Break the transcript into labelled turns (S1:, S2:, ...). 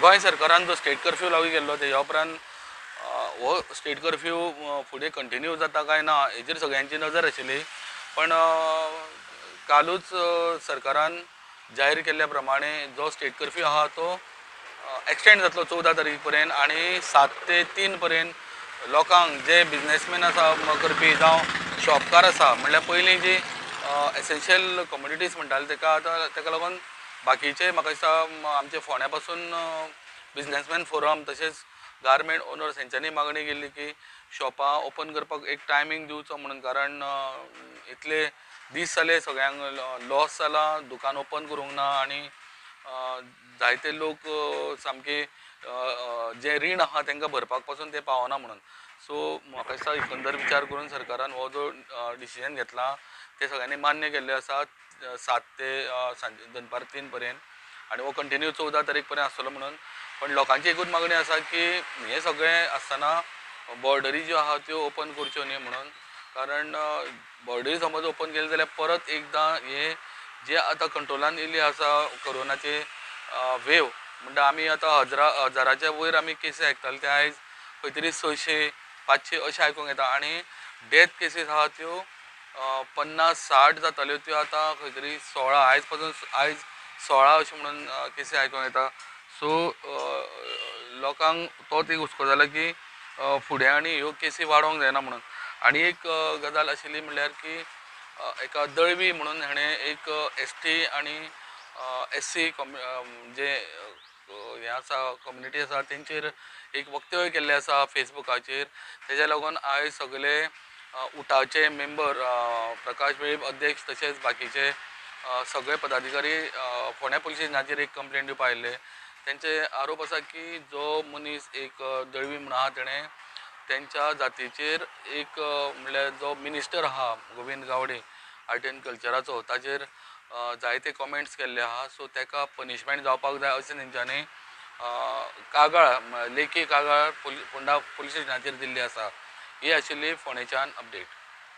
S1: गोंय सरकारान जो state curfew लागू केल्लो तेज्या उपरांत हो स्टेट कर्फ्यू फुडें कंटिन्यू जाता काय ना हेजेर सगळ्यांची नजर आशिल्ली, पण कालूच सरकारान जाहीर केल्ल्या प्रमाणे जो स्टेट कर्फ्यू आहा तो एक्सटेंड जातलो 14 तारीख पर्यंत आनी 7 ते 3 पर्यंत लोकांक जे बिजनेसमॅन आसा करपी जावं शॉपकार आसा, म्हणल्यार पयलीं जी एसेन्शियल कम्युनिटीज म्हणटाले तेका आतां तेका लागून बाकीचे म्हाका दिसता आमचे फोंड्या पासून बिजनेसमॅन फोरम तशेंच गार्मेंट ओनर्स हेंच्यांनी मागणी केल्ली की शॉपां ओपन करपाक एक टायमींग दिवचो म्हणून, कारण इतले दीस जाले सगळ्यांक लॉस जाला, दुकान ओपन करूंक ना आनी जायते लोक सामके जे रीण आहा तांकां भरपाक पासून ते पावना म्हणून. सो म्हाका दिसता एकंदर विचार करून सरकारान हो जो डिसिजन घेतला ते सगळ्यांनी मान्य केल्ले आसा 7 ते सांजे दनपार 3 पर्यंत आनी हो कंटिन्यू 14 तारीख पर्यंत आसतलो म्हणून. पण लोकांची एकूच मागणी आसा की हें सगळें आसतना बॉर्डरी ज्यो आहा त्यो ओपन करच्यो न्ही म्हणून, कारण बॉर्डरी समज ओपन केली जाल्यार परत एकदां हे जे आतां कंट्रोलान येयल्ली आसा कोरोनाचे वेव, म्हणटा आमी आतां हजाराच्या वयर आमी केसी आयकताले ते आयज खंय तरी 600 500 अशें आयकूंक येता आनी डेथ केसीस आहा त्यो 50-60 जाताल्यो त्यो आतां खंय तरी 16 आयज पासून आयज 16 अशें म्हणून केसी आयकूंक येता. सो लोकांक तोच एक हुस्को जाला की फुडें आनी ह्यो केसी वाडोवंक जायना म्हणून. आनी एक गजाल आशिल्ली म्हणल्यार की एका दळवी म्हणून हेणें एक ST आनी SC जे हें आसा कम्युनिटी आसा तेंचेर एक वक्तव्य केल्लें आसा फेसबुकाचेर, तेज्या लागून आयज सगळे उटाचे मेंबर प्रकाश वेळीप अध्यक्ष तशेंच बाकीचे सगळे पदाधिकारी फोंड्या पुलीस स्टेशनाचेर एक कंप्लेन दिवपाक आयिल्ले. तेंचे आरोप आसा की जो मनीस एक दळवी म्हणून आहा तेणें तेंच्या जातीचेर एक म्हणल्यार जो मिनिस्टर आहा गोविंद गावडे आर्ट एंड कल्चराचो ताजेर जायते कॉमेंट्स केल्ले आहा, सो तेका पनिशमेंट जावपाक जाय अशें तेंच्यांनी कागाळ लेखी कागाळ फोंडा पुलीस स्टेशनाचेर दिल्ली आसा. ही आशिल्ली फोंडेच्यान अपडेट.